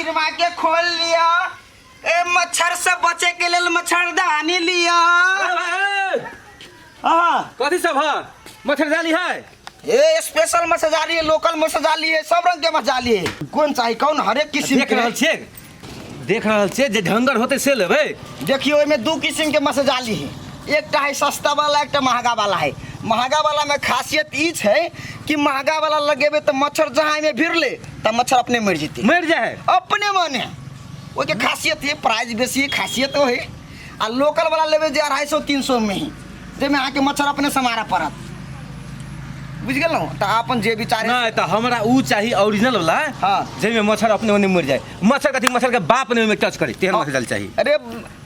सिरमा के खोल लिया। ए मच्छर से बचे के लेल मच्छरदानी लिया। हाँ। कथी सब है? मच्छरदानी है? ए स्पेशल मच्छरदानी है, लोकल मच्छरदानी है, सब रंग के मच्छरदानी है। कौन चाही कौन, हरेक किस्म देख के। रहल छियै, देख रहल छियै, जे ढंगर होतै से लेबै। देखियो, एहिमे दू किस्म के मच्छरजाली है। एकटा है सस्ता वाला, एकटा महंगा वाला है। महंगा वाला में खासियत ई छै कि महंगा वाला लगेबे तऽ मच्छर जहाँ एहिमे भिड़ले तऽ मच्छर अपने मरि जेतै। मरि जाइ है। अपने मने। ओहिके खासियत है, प्राइस बेसी है, खासियत ओ है। आ लोकल वाला लेबै जे 250 300 में ही, जाहिमे अहाँके मच्छर अपने से मारऽ पड़त। बुझि गेलहुँ? तऽ अपन जे विचार है। नहि तऽ हमरा उ चाही ओरिजिनल वाला। हाँ। जाहिमे मच्छर अपने ओने मरि जाए, मच्छर कथी, मच्छर के बाप ने ओहिमे टच करे, तेहन मच्छर जाल चाही। अरे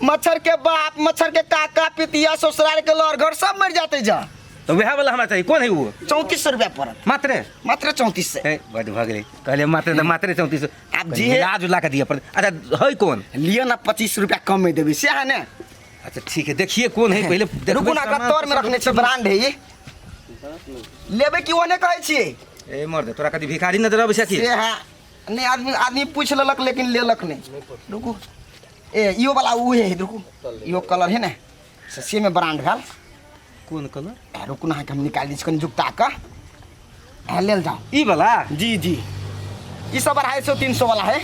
मच्छर के बाप, मच्छर के काका, पितिया, ससुराल के लड़ घर सब मर जाते जा। तऽ वएह वाला हमरा चाही। कोन है वो? 3400 रुपया पड़त। मात्रे? मात्र 3400। हे बड भऽ गेलै। कहलियै मात्रे तऽ मात्रे 3400। आब जे है- मिला जुला के दिअ पड़त। अच्छा है कोन? लिअ ना, 25 रुपया कम में देबै से है ने। अच्छा ठीक है, देखिए कोन है पहिले। देखबै रुकू ना, एकरा सामान। तर में रखने छै, ब्रांड है ई। लेबै कि ओने कहै छियै? ए मर्द, तोरा कथी भिखारी नजर अबै छै की? से है नहीं, आदमी आदमी पूछ लेलक लेकिन लेलक नहीं। रुकू, ए इहो वाला उहे है। रुकू, इहो कलर है ने, से सेमे ब्रांड भेल। कोन कलर? ए, रुकू ना, अहाँके हम निकालि दै छी कनि जुगता कऽ। ए, लेल जाओ। ई वाला? जी जी, ई सब 250 300 वाला है।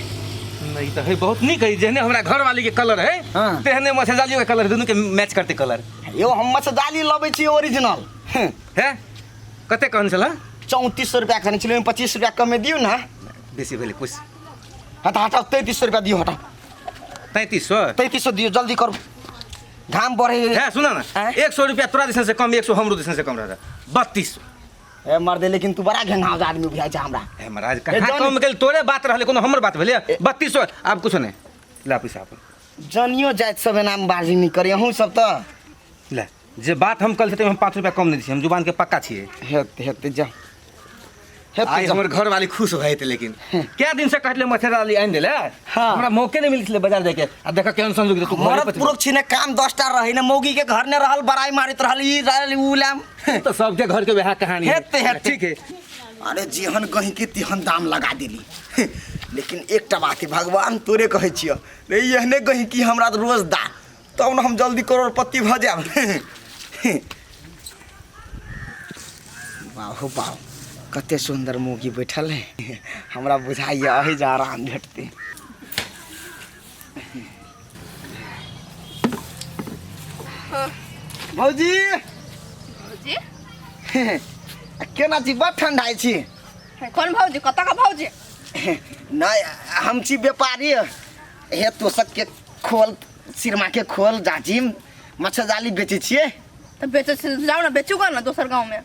नहीं तऽ है बहुत नीक है। जेहने हमरा घर वाली के कलर है, तेहने मछजाली के कलर, दुनू के मैच करते कलर। यौ, हम मछजाली लबै छी ओरिजिनल। है कते कहन छला? 3400 रुपया कहने छलियै, ओहिमे 25 रुपया कमे दियौ ने। बेसी भेलै कुछ। हटा हटाउ, 3300 रुपया दियौ, हटाउ। 3300? 3300 दियौ, जल्दी करू, घाम बढ़े। है सुन न। आँय? 100 रुपया तोरा दिसन से कम, 100 हमरो दिसन से कम रहता, 3200। ए मर्दे, लेकिन तू बड़ा घेंघाव आदमी बुझाइ छै हमरा। हे महाराज, ए, कहाँ जानी- कम गेल? तोरे बात रहले, कोनो हमर बात भेलै? 3200, आब कुछो नहि। ला पैसा अपन। जनियो जाति सब एना बाजी नहि करे, अहूँ सब तऽ। ले, जे बात हम कल हम 5 रुपया कम नहि दै छियै, हम जुबान के पक्का छियै। हेतै हेतै, जा हेतै। आइ जा। हमर घर वाली खुश भए जेतै। लेकिन क्या दिन से कहले मछेरा वाली आनि देले। हाँ। हमरा मौके नहीं मिलल छलै बाजार जाके। आ देख केहन संजोग तू घरे मरद पर पुरुष छी ने, काम 10टा रहे ने, मौगी के घर ने रहल, बड़ाई मारैत रहल, ई रहल ऊ लाम। तो सबके घर के वएह कहानी है। हेतै, हेतै। ठीक है। अरे जेहन गहिकी तेहन दाम लगा देली, लेकिन एकटा बात है, भगवान तोरे कहै छियह रे, एहने गहिकी हमरा रोज दा तब ने हम जल्दी करोड़पति भऽ जायब। बाहो बाहो, कते सुन्दर मौगी बैठल है। हमरा बुझाइए अही जा आराम भेटतै। भौजी। भौजी। केना छी? बड़ ठंडा छी। कोन भौजी? कतऽ के भौजी? नहि, हम छी व्यापारी। हे तोसक के खोल, सिरमा के खोल, जाजिम मच्छरजाली बेचै छियै। तऽ बेचै छी तऽ जाउ ने, बेचू गे ने दोसर गाँवमे।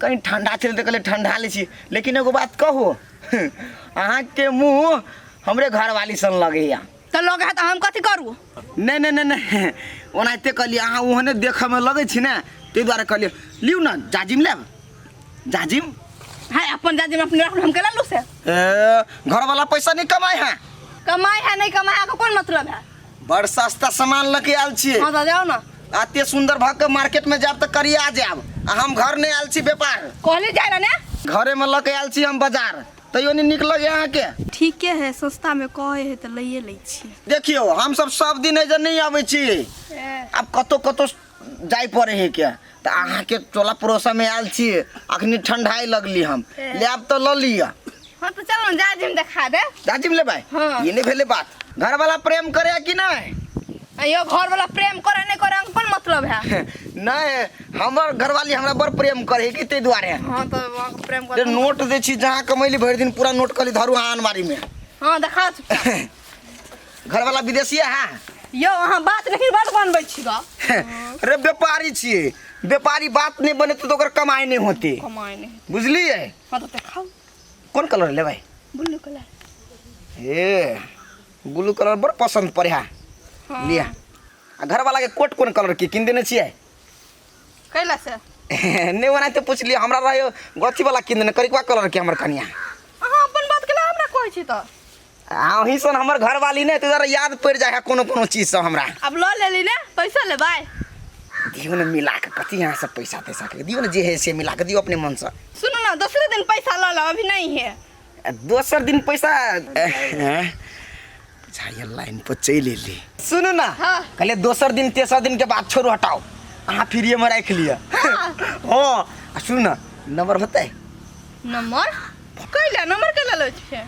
कहीं ठंडा छलै तऽ कहलियै ठंडा लै छी। लेकिन एगो बात कहू, अहाँके मुँह हमरे घरवाली सन लगैया। तऽ लगे है तऽ हम कथी करू? नहि नहि नहि नहि, ओनाहिते कहलियै। अहाँ ओहने देखऽमे लगै छी ने, ताहि दुआरे कहलियै। लिउ ने, जाजिम लेब? जाजिम। है अपन जाजिम अपने राखू, हम केला लू से? ए, घरवाला पैसा नहीं कमाए है? कमाई है नहीं कमाई है कोन मतलब है? बड़ सस्ता सामान लके आयल छियै। हाँ तऽ जाओ ना। एते सुंदर भऽ के मार्केट में जायब तऽ करिया जायब। आ हम घर नहीं आयल छी व्यापार। कहली जाए ला ने। घरे में लके आयल छी हम बाजार, तैयो नहीं नीक लगे अहाँके? ठीके है, सस्तामे कहै है तऽ लैए लै छी। देखियौ, हम सब सब दिन एहिजे नहीं अबै छी, आब कतौ कतौ जाय पड़े है के, तऽ अहाँके टोला पड़ोसा में आयल छी, अखनी ठंडाई लगली, हम लेब तऽ लऽ लिअ। हाँ तो चलो ना, जाजिम देखा दे। जाजिम लेबै? हाँ। ई नहीं भेलै बात। घर वाला प्रेम करे कि नहीं? अयो, घर वाला प्रेम करे नहीं करे कोन मतलब है? नहीं, हमर घरवाली हमरा बड़ प्रेम करे कि ताहि दुआरे। हाँ तो वहाँ के प्रेम जे कर। नोट दै छी, जहाँ कमैली भरि दिन पूरा नोट कहली धरू अहाँ अलमारी में। हाँ देखा। घरवाला विदेशी है? यो अहाँ बात नहीं बड़ बनबै छी गा। अरे व्यापारी छियै, व्यापारी बात नहीं बनेतै तऽ ओकर कमाई नहीं होती। कमाई नहीं। बुझलियै? हाँ तो देखाउ। कोन कलर लेबै? Blue colour. ए ब्लू कलर बड़ पसंद पड़े है। हाँ। लिया। आ घरवाला के कोट कोन कलर के किन देने छियै? कैला से? नहि, ओनाहिते पुछलियै। हमरा रहे अथी वाला किन देने, करिकवा कलर के हमर कनिया। अहाँ अपन बात केला हमरा कहै छी तऽ? अहीं सन हमर घरवाली नहि तऽ जरा याद पड़ि जाइ है कोनो कोनो चीज सब हमरा। अब लऽ लेली ने, पैसा लेबै? दियौ ने मिला कऽ। कथी अहाँ सब पैसा तैसा के? दियौ ने, जे है से मिला कऽ दियौ अपने मनसँ। सुनू ना, दोसरे दिन पैसा लऽ लब, अभी नहीं है। दोसर दिन पैसा? बुझाइए लाइन पर चलि एली। सुनू ना। हाँ। कहलिए दोसर दिन तेसर दिन के बाद छोड़ू, हटाओ, अहाँ फ्रीए में राखि लिअ। हाँ, आ सुनू ना, नंबर होतै? नंबर कैला? नंबर कैला लै छियै?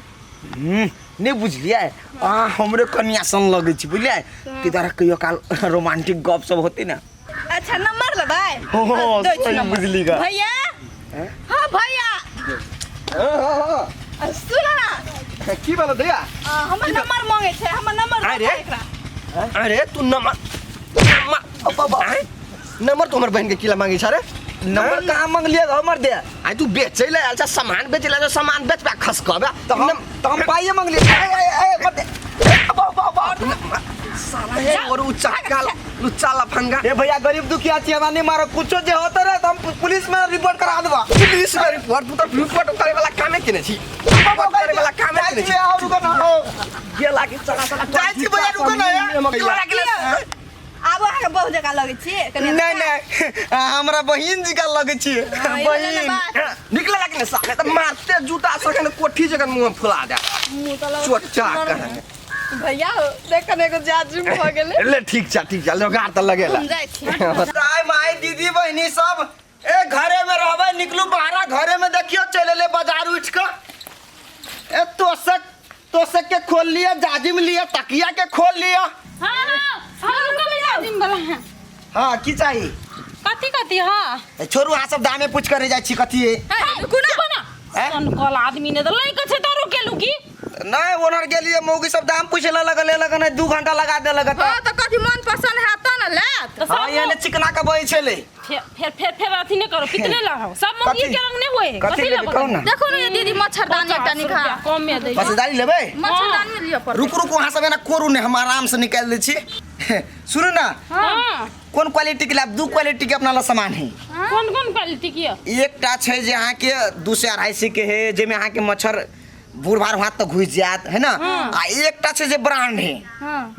नहि बुझलियै अहाँ, हमरे कनिया सन लगै छी, बुझलियै? ताहि दुआरे कहियो काल रोमांटिक गप सब होतै ने। अच्छा, नंबर लेबै? हो, हो, दै छी सही नंबर। बुझली गा। भैया, हाँ भैया, सुन ना। की भेलो दैया? हमर नंबर मांगे छै, हमर नंबर दऽ अरे। एकरा। अरे तू नंबर नंबर आँय? नंबर तू हमर बहन के किला मांगे छ रे? नंबर कहाँ मंगलियै हमर दे? आइ तू बेचै ले आयल छ, सामान बेचै ले आयल छ, सामान बेचबा खसकबा। तऽ हम पाइए मंगलियै। ए, ए, ए, मत दे। ए, बाउ, बाउ, बाउ। साला हे और उ चक्का लुच्चा लफंगा। ए भैया, गरीब दुखिया छी, हमरा नहीं मारो। कुछो जे होते रहे तो हम पुलिस में रिपोर्ट करा देबा। पुलिस में रिपोर्ट? तू तो रिपोर्ट करे वाला कामे केने छी, रिपोर्ट करे वाला कामे जाइ केने छी छी। भैया, रुको ना। गेला कि चला चला। जाइ छी भैया, रुको ना यार। तोरा गेला। आब अहाँके बहुत जगह लगै छियै कनि। नहीं नहीं, हमरा बहिन जी का लगै छी। हाँ, ई भेलै ने बहिन। बात। निकले लागे ने साले, त मारते जूता सखन कोठी जगन मुंह में फुला दे। मुँह तऽ लगै चोटा छै। कहाँ। भैया हो, देख ने, एगो जाजिम भऽ गेलै। ले, ठीक छ, ठीक छ, जोगाड़ त लगेला। हम जाइ छी। दाय माय, दीदी बहिनी सब, ए घरे में रहबै, निकलू बाहरा। घरे में देखियो, चलि एलै बाजार उठि कऽ। ए तोशक, तोशक के खोल लिअ, जाजिम लिअ, तकिया के खोल लिअ। हाँ हाँ हाँ, रुको भैया, जिम वाला है। हाँ, की चाही? कथी कथी? हाँ। ए, छोड़ू, अहाँ सब दामे पूछ कर रहि जाइ छी, कथी है? रुकू ना। हैं? कल आदमी ने तऽ लै के छै तऽ रुकेलू की? नहीं, ओनर गेलिए, मौगी सब दाम पूछे लगल, लगन 2 घंटा लगा देलक। हाँ, तऽ कथी मन पसंद हैत तऽ ने लेत। तऽ हाँ, सब एहने चिकना के बहै छलै। फेर फेर फेर फेर अथी नहीं करो, कितने लाओ? सब मौगी कथी? के रंग नहीं हुए। कथी लेबै, कहू ना। देखो ने ये दीदी, मच्छरदानी एकटा निकाल। रुपया कम में दै। मच्छरदानी लेबै? मच्छरदानी लिअ पड़तै। रुकू रुकू, अहाँ सब एना कोरू नहि, हम आराम से निकालि दै छी। सुनू ना। हाँ। कोन क्वालिटी के लेब? दू क्वालिटी के अपना लग सामान है। कोन कोन क्वालिटी की है? एकटा छै जे अहाँके 200 250 के है, जाहिमे अहाँके मच्छर बूढ़ भाड़ हाथ तक घुसि जायत है ना। आ एकटा छै जे ब्रांड है,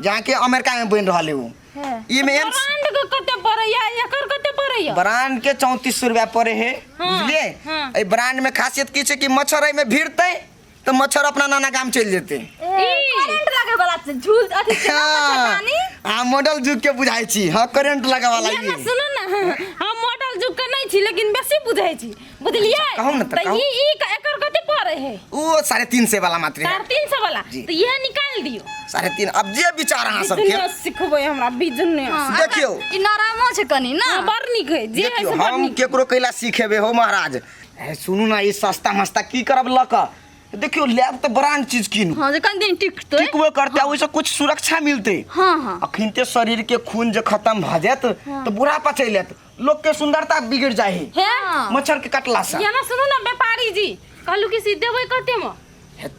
जे अहाँके अमेरिका में बनि रहल है ओ। ई में एहन ब्रांड के कते पड़ैया, एकर कते पड़ैया? ब्रांड के 3400 रुपया पड़े है, बुझलिए? एहि ब्रांड में खासियत की छै कि मच्छर एहिमे भिड़तै तऽ मच्छर अपना नाना गाम चलि जेतै। करंट लगे वाला छै, झूल अथी छै ना मच्छरदानी। हाँ, मॉडल जुग के बुझाइ छी। हाँ, करंट लगे वाला। ये ना ई सुनो ना, हम मॉडल जुग के नहीं छी, लेकिन बेसी बुझै छी, बुझलियै? कहू ने तऽ, तऽ कहू। ई ई एकर कते पड़ै है? ओ 350 वाला मात्र है। 350 वाला? जी। तऽ इहे निकालि दियौ। 3.5। अब जे विचार अहाँ सबके। बिजनेस सिखबै हमरा बिजनेस। हाँ, देखियौ। ई नरमो छै कनि ना। हाँ, बड़ नीक है जे है देखियौ, से बड़ हम नीक। केकरो कैला सिखेबै हो महाराज? ए, सुनू ना, ई सस्ता मस्ता की करब लऽ कऽ? देखियौ, लेब तऽ ब्रांड चीज कीनू। हाँ, जे कनि दिन टिकतै। टिकबो करतै, ओहिसँ कुछ सुरक्षा मिलतै। हाँ हाँ अखिनते शरीर के खून जे खत्म भऽ जायत तऽ बुढ़ापा चलि आयत, लोक के सुंदरता बिगड़ जाइ है हे। मच्छर के कटला से। ये ना सुनू ना व्यापारी जी, कहलू कि से देबै कते में?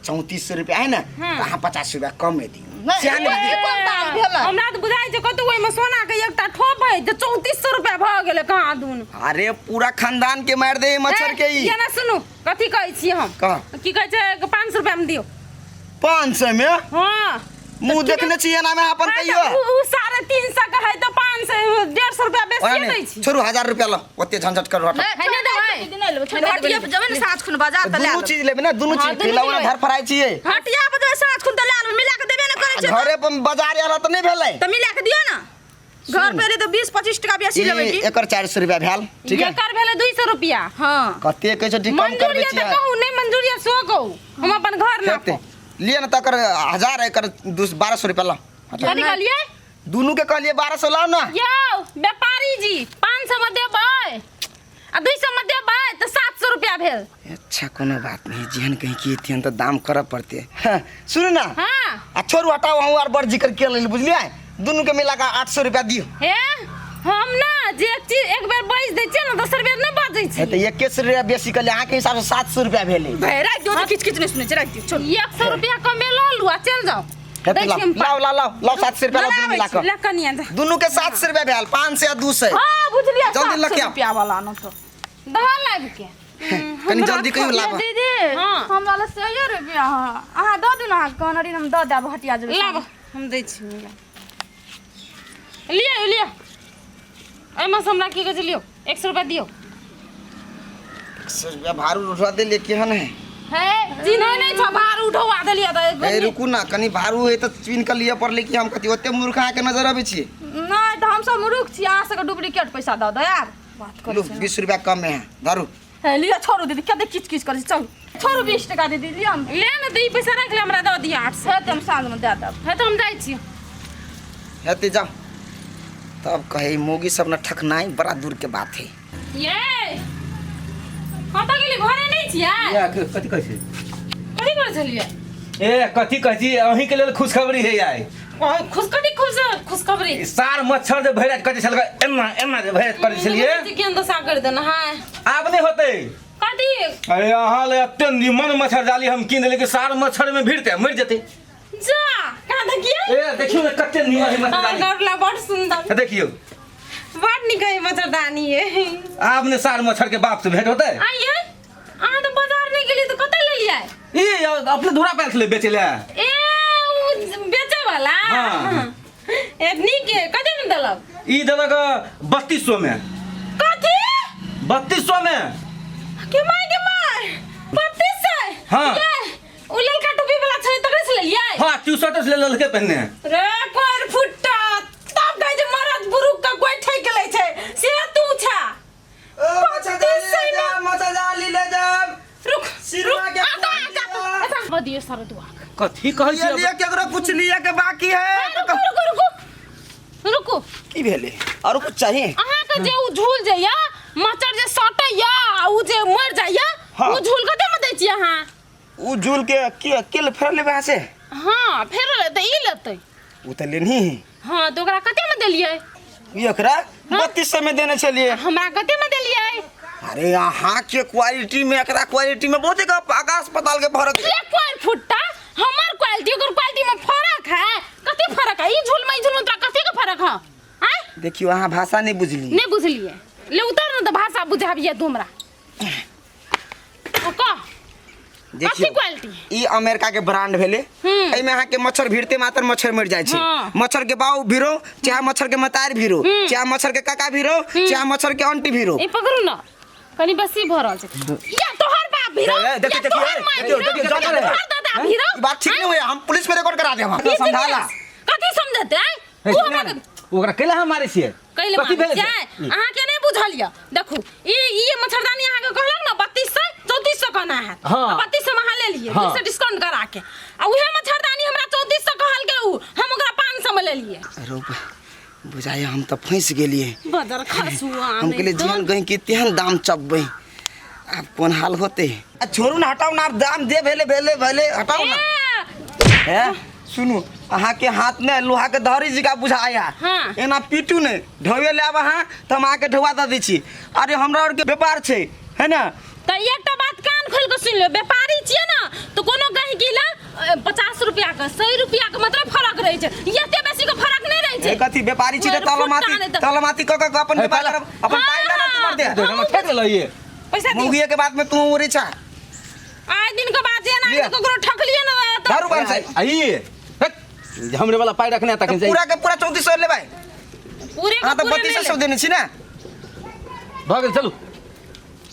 3400 रुपया है ना। तऽ अहाँ 50 रुपया कम में दियौ। नहि, सएह ने ई कोन दाम भेलै? हमरा तऽ बुझाइ छै कतौ ओहिमे सोना के एकटा ठोप है तऽ 3400 रुपया भऽ गेलै कहाँ दून। अरे, पूरा खानदान के मारि दे मच्छर के ई। ये ना सुनू, कथी कहै छी हम? कहाँ? की कहै छै, 500 रुपया में दियौ। 500 में? हाँ। मुँह देखने छी एना में अपन? हाँ, तऽ कहियो। उ 350 के है तऽ 500, 150 रुपया ओना बेसी नहि, दै छी। छोड़ू, 1000 रुपया लो, ओते झंझट करू, हटो। नहि, है नहि देबै? दीदी, नहि लेबै। छोड़ू, हटिया पर जेबै ने साँझ खुन बाजार तऽ लए दुनू लेबै। चीज लेबै ने? दुनू हाँ, चीज दुनू केला ओना लेबै। धर फराइ छियै। हटिया पर जेबै साँझ खुन तऽ लए लेबै, मिला कऽ देबे ने करै छै। घरे पर बाजार आयल तऽ नहि भेलै। तऽ मिला कऽ दियौ ने, घर पे एलै तऽ 20-25 टका बेसी लेबै ई की। एकर 400 रुपया भेल, ठीक है? एकर भेलै 200 रुपया। हाँ। कते कहै छै, कम मंजूर करबै यऽ तऽ छियै। कहू, नहि मंजूर यऽ सेहो कहू, हम अपन घर ना। हेतै। लिअ ने तऽ एकर 1000, एकर 1200 रुपया लो। कथी कहलियै? दुनू के कहलियै 1200 लाउ ने। यौ व्यापारी जी, 500 में देबै आ 200 में देबै तऽ 700 रुपया भेल। अच्छा, कोनो बात नहीं, जेहन कहीं की तेहन तऽ दाम करऽ पड़तै। हाँ, सुनू ना। हाँ। आ छोड़ू, हटाउ, अहूँ आर बड़ जिक्र के लेल, बुझलियै? दुनू के मिला कऽ 800 रुपया दियौ। हे, हम ना जे एक चीज एक बेर बाजि दै छियै ने, दोसर बेर नहि बाजै हे छी। तऽ एके सौ रुपया बेसी कहलियै, अहाँके हिसाबसँ 700 रुपया भेलै। भाई, राखि दियौ तऽ, किछु किछु नहि सुनै छै, राखि दियौ, छोड़ू। 100 रुपया कमे लऽ लू आ चलि जाउ। हे दै तऽ छी हम। लाउ लाउ लाउ लाउ, 700 रुपया लाउ दुनू मिला कऽ। ले कनिया जा। दुनू के 700 रुपया भेल, 500 आ 200। हाँ, बुझलियै। जल्दी 700 लऽ के आउ। रुपया वाला न तऽ दहो लाबि के। कनी जल्दी कहियो लाबऽ। दीदी। हाँ। हमरा लग सए रुपया है, अहाँ दऽ दियौ ने, अहाँ कहने रही हम दऽ देब, हटिया जेबै। लाब, हम दै छी। लिअ लिअ, एहिमे से हमरा की कहै छै, लियौ, 100 रुपया दियौ। 100 रुपया भारू उठा देलियै, केहन है? हे चिन्है नहि छ भार उठौआ देलियै तऽ ए रुकू ना कनी भारू है तऽ चुनि कऽ लिअ पड़लै कि हम कथी ओते मूर्ख अहाँके नजर अबै छियै। नहि तऽ हमसब मूर्ख छी, अहाँ सबके डुप्लीकेट पैसा दऽ दे यार। बात करै लू छी। 20 रुपया कम है, धरू। हे लिअ, छोड़ू दीदी, कते किच किच करै छी, चलू छोड़ू 20 टका दीदी लिअ। हम ले ने तऽ ई पैसा राखि ले, हमरा दऽ दिअ 800। हे तऽ हम साँझमे दए देब। हे तऽ हम जाइ छी। हेतै जाउ। तब कहे मोगी सब न ठकनाइ बड़ा दूर के बात है। ये कतऽ गेली? घरे नहि छियै? या कथी कहै छै? कथी करै छलियै? ए कथी कहै छी, अहीं के लेल खुशखबरी है आइ। खुश कथी? खुश खुशखबरी? सार मच्छर जे भरि राति करै छलकै एना एना जे भरि राति करै छलियै, केहन दशा कर देना है। आब नहि होतै। कथी? अरे अहाँ ले एते निमन मच्छर जाली हम कीन देली कि सार मच्छर में भिड़ते मरि जेतै। जा कहाँ देखिए? ए देखियौ ने कते निमन है मच्छर जाली। घर बड़ सुंदर। देखियौ बड़ नीक है मच्छरदानी है। आब ने सार मच्छर के बाप से भेंट होतै। आइए अहाँ तऽ बाजार नहि गेलियै तऽ कतऽ लेलियै? ई अपने धुरा पैस ले बेचै ले। ए उ बेचै वाला? हाँ। ए नीक है, कते में देलक? ई देलक 3200 में। कथी? 3200 में। के my के my 3200? हाँ। ये उ ललका टोपी वाला छै तकरे से लेलियै? हाँ टी शर्ट से लेलके पहिने। रे कोर फुट्टा, तब कहै छै मरद पुरुख के कोइ ठकि लै छै, से तू छा। मच्छर जाली ले जाब। रुक सिरवा रुक के आता आता आता बदियो दियो सारा दुआ। कथी कहै ये छी? लिए केकरो कुछ लिए के बाकी है? रुकू रुकू रुकू रुकू। की भेलै? आरो कुछ चाहिए? अहाँ के जे उ झूल जाइया मच्छर जे सटैया आ उ जे मर जाइया, हाँ। उ झूल कते में दै छियै अहाँ? उ झूल के के के फेर लेबै अहाँ से? हाँ फेर लेतै, ई लेतै। उ तऽ लेनही है। हाँ तऽ ओकरा कते में देलियै? ई एकरा 3200 में देने छलियै। हमरा कते में देलियै? अरे अहाँ के क्वालिटी में एकरा क्वालिटी में बहुत एक आकाश पाताल के फर्क है। ये कोई फुट्टा, हमर क्वालिटी ओकर क्वालिटी में फर्क है। कते फर्क है? ई झूल में ई झूल में तोरा कते के फर्क है? आय देखियो अहाँ भाषा नहीं बुझली। नहीं बुझलिए। ले उतर न तऽ भाषा बुझाबिए तू हमरा। ओ कह देखियो कथी क्वालिटी? ई अमेरिका के ब्रांड भेले, एहिमे अहाँ के मच्छर भिड़ते मात्र मच्छर मर जाइ छै। हाँ। मच्छर के बाऊ भिड़ो चाहे मच्छर के मतार भिड़ो चाहे मच्छर के काका भिड़ो चाहे मच्छर के आंटी भिड़ो। ई पकड़ू न कनी बेसी भऽ रहल छै। या तोहर बाप भिड़ो, ए, देखियो, या तोहर देखियो, माय देखियो, भिड़ो, देखियो, या जान रहे। तोहर दादा भिड़ो। ई बात ठीक नहीं हुआ, हम पुलिस में रिकॉर्ड करा देब। हम ई समझाला कथी समझते आय? हे, तू सुनिया हमरा ने, ओकरा कैला हम मारै छियै? कैले कथी मारै भेलै से? छियै? अहाँके नहि बुझल यऽ। देखू ई ई मच्छरदानी अहाँके कहलक ने 3200 3400 कहना है। हाँ। 3200 में अहाँ ले लिए, हाँ। 200 डिस्काउंट करा के। आ उहे मच्छरदानी हमरा 3400 कहलकै उ, हम ओकरा 500 में ले लिए। अरे बुझाइए हम तऽ फँसि गेलियै। बदर खसुआ हम कहलियै जेहन गई कि तेहन दाम चपबै, आब कोन हाल होतै। आ छोड़ू ने, हटाउ ने, आब दाम जे भेलै भेलै भेलै, हटाउ ने। हे सुनू, अहाँके हाथ में लोहा के दहरी जिका बुझाया। हाँ। एना पीटू ने, ढोवे लायब अहाँ तऽ हम अहाँके ढोआ दऽ दै छी। अरे हमरा आरके व्यापार छै है ना। तऽ एकटा बात कान खोलि कऽ सुनि लियौ, व्यापारी छियै ने तऽ कोनो गहिकी लए 50 रुपया के 100 रुपया के मतलब फरक रहै छै, एते बेसी के फरक नहि रहै छै। ए कथी व्यापारी छी तऽ तलमाती तलमाती कऽ कऽ अपन व्यापार करब, अपन पाइ लऽ तू मर दे। हम ठेक लेलहुँ ये पैसा दियौ। मौगिए के बात में तू उड़ै छा। आइ दिन के बाद जेना लिअ। ककरो ठकलियै ने तऽ दारू बन छै। आ ई हट, हमरे वाला पाइ रखने तखन पूरा के पूरा 3400 लेबै। पूरे के अहाँ तऽ पूरे 3200 नहि देने छी ने। भऽ गेल, चलू।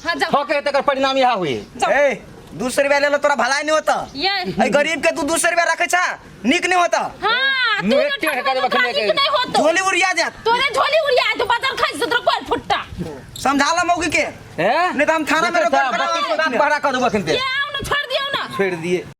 हाँ जाओ। ठके तकर परिणाम इएह हुए। जाओ। ए 200 रुपया ले लो, तोरा भलाई नहीं होता। ये ए गरीब के तू 200 रुपया रखे छा, नीक नहीं होता। हाँ तू मुँह न एते ठकबे हका तऽ देबा तोरा खने नीक के। नहीं होतो। झोली उड़िया जात। तोरे झोली उड़िया तो बाजार खाइ से तोरा कोई फुट्टा। समझा ला मौगी के, हैं? नहीं तो हम थाना में देखै रिकॉर्ड छह, कराबा। 32 लाख भाड़ा कर देबो अखन ते। ये आओ ना, छोड़ दियो ना। छोड़ि दिए।